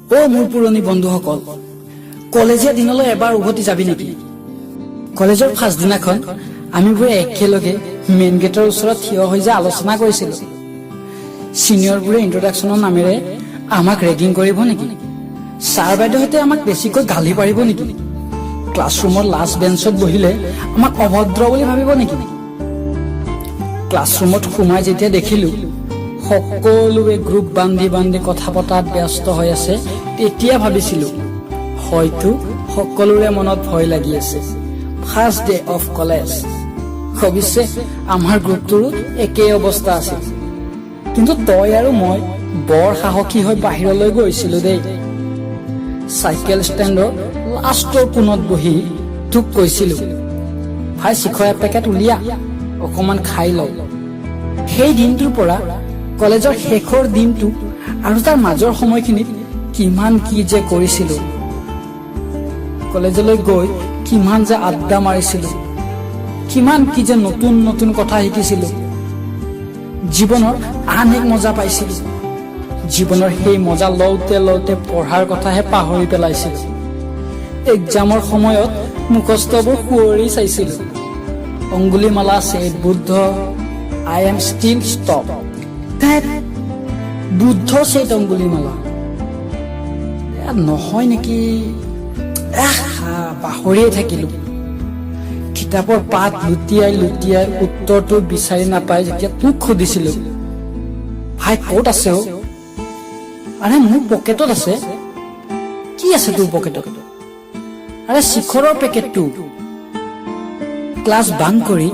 অ' মোৰ পুৰণি বন্ধুসকল, কলেজীয়া দিনলৈ এবাৰ উভতি যাবি নেকি? কলেজৰ ফাৰ্ষ্ট দিনাখন আমিবোৰে একেলগে মেইন গেটৰ ওচৰত থিয় হৈ যে আলোচনা কৰিছিলো, চিনিয়ৰবোৰে ইন্ট্ৰডাকশ্যনৰ নামেৰে আমাক ৰেগিং কৰিব নেকি, ছাৰ বাইদেউহঁতে আমাক বেছিকৈ গালি পাৰিব নেকি, ক্লাছৰুমৰ লাষ্ট বেঞ্চত বহিলে আমাক অভদ্ৰ বুলি ভাবিব নেকি। ক্লাছৰুমত সোমাই যেতিয়া দেখিলো সকলোৱে গ্ৰুপ বান্ধি বান্ধি কথা পতাত ব্যস্ত হৈ আছে, তেতিয়া ভাবিছিলো হয়তো সকলোৰে মনত ভয় লাগি আছে। First day of college. অৱশ্যে আমাৰ গ্ৰুপটোৰো একেই অৱস্থা আছিল। কিন্তু তই আৰু মই বৰ সাহসী হৈ বাহিৰলৈ গৈছিলো দেই। চাইকেল ষ্টেণ্ডৰ লাষ্টৰ কোণত বহি তোক কৈছিলো, "ভাই, শিখৰ এপেকেট উলিয়া, অকণমান খাই লওঁ।" সেই দিনটোৰ পৰা কলেজৰ শেষৰ দিনটো আৰু তাৰ মাজৰ সময়খিনিত কিমান কি যে কৰিছিলো। কলেজলৈ গৈ কিমান যে আড্ডা মাৰিছিলো, কিমান কি যে নতুন নতুন কথা শিকিছিলো, জীৱনৰ আন এক মজা পাইছিলো। জীৱনৰ সেই মজা লওঁতে লওঁতে পঢ়াৰ কথাহে পাহৰি পেলাইছিলো। এক্সামৰ সময়ত মুখস্থবোৰ সুঁৱৰি চাইছিলো। Angulimala said Buddha, "I am still stop that Buddha said Angulimala." নহয় নেকি? আহ, পাহৰিয়ে থাকিলো। কিতাপৰ পাত লুটিয়াই লুটিয়াই উত্তৰটো বিচাৰি নাপাই যেতিয়া তোক সুধিছিলো, "ভাই, ক'ত আছে অ?" "আৰে, মোৰ পকেটত আছে।" "কি আছে তোৰ পকেটত?" "আৰে, শিখৰৰ পেকেটটো।" ক্লাছ বাংক কৰি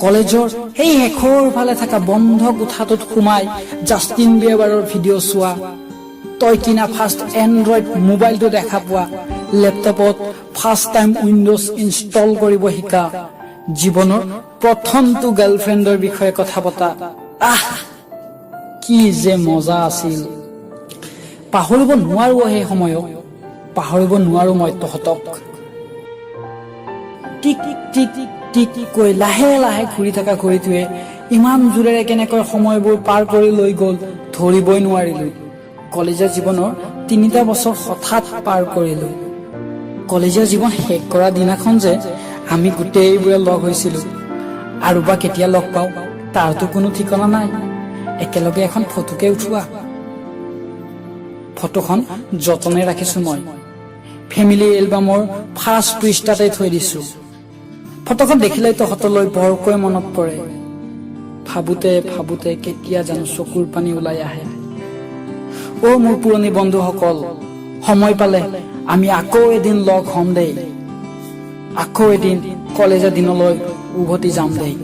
কলেজৰ সেই শেষৰ ফালে থকা বন্ধ কোঠাটোত সোমাই জাষ্টিন বিয়েবাৰৰ ভিডিঅ' চোৱা, তই কিনা ফাৰ্ষ্ট এণ্ড্ৰইড মোবাইলটো দেখা পোৱা, লেপটপত ফাৰ্ষ্ট টাইম উইণ্ডোজ ইনষ্টল কৰিব শিকা, জীৱনৰ প্ৰথমটো গাৰ্লফ্ৰেণ্ডৰ বিষয়ে কথা পতা, আহ, কি যে মজা আছিল! পাহৰিব নোৱাৰো সেই সময়ক, পাহৰিব নোৱাৰো মই তহঁতক। টিক টিক টিক কৈ লাহে লাহে ঘূৰি থকা ঘড়ীটোৱে ইমান জোৰেৰে কেনেকৈ সময়বোৰ পাৰ কৰি লৈ গ'ল, ধৰিবই নোৱাৰিলো। কলেজীয়া জীৱনৰ 3টা বছৰ হঠাৎ পাৰ কৰিলো। কলেজীয়া জীৱন শেষ কৰা দিনাখন যে আমি গোটেইবোৰে লগ হৈছিলো, আৰু বা কেতিয়া লগ পাওঁ তাৰতো কোনো ঠিকনা নাই। একেলগে এখন ফটোকে উঠোৱা। ফটোখন যতনে ৰাখিছো মই, ফেমিলি এলবামৰ ফাৰ্ষ্ট পৃষ্ঠাতে থৈ দিছো। ফটোখন দেখিলে তহঁতলৈ বৰকৈ মনত পৰে। ভাবোতে ভাবোতে কেতিয়া জানো চকুৰ পানী ওলাই আহে। অ' মোৰ পুৰণি বন্ধুসকল, সময় পালে আমি আকৌ এদিন লগ হ'ম দেই। আকৌ এদিন কলেজৰ দিনলৈ উভতি যাম দেই।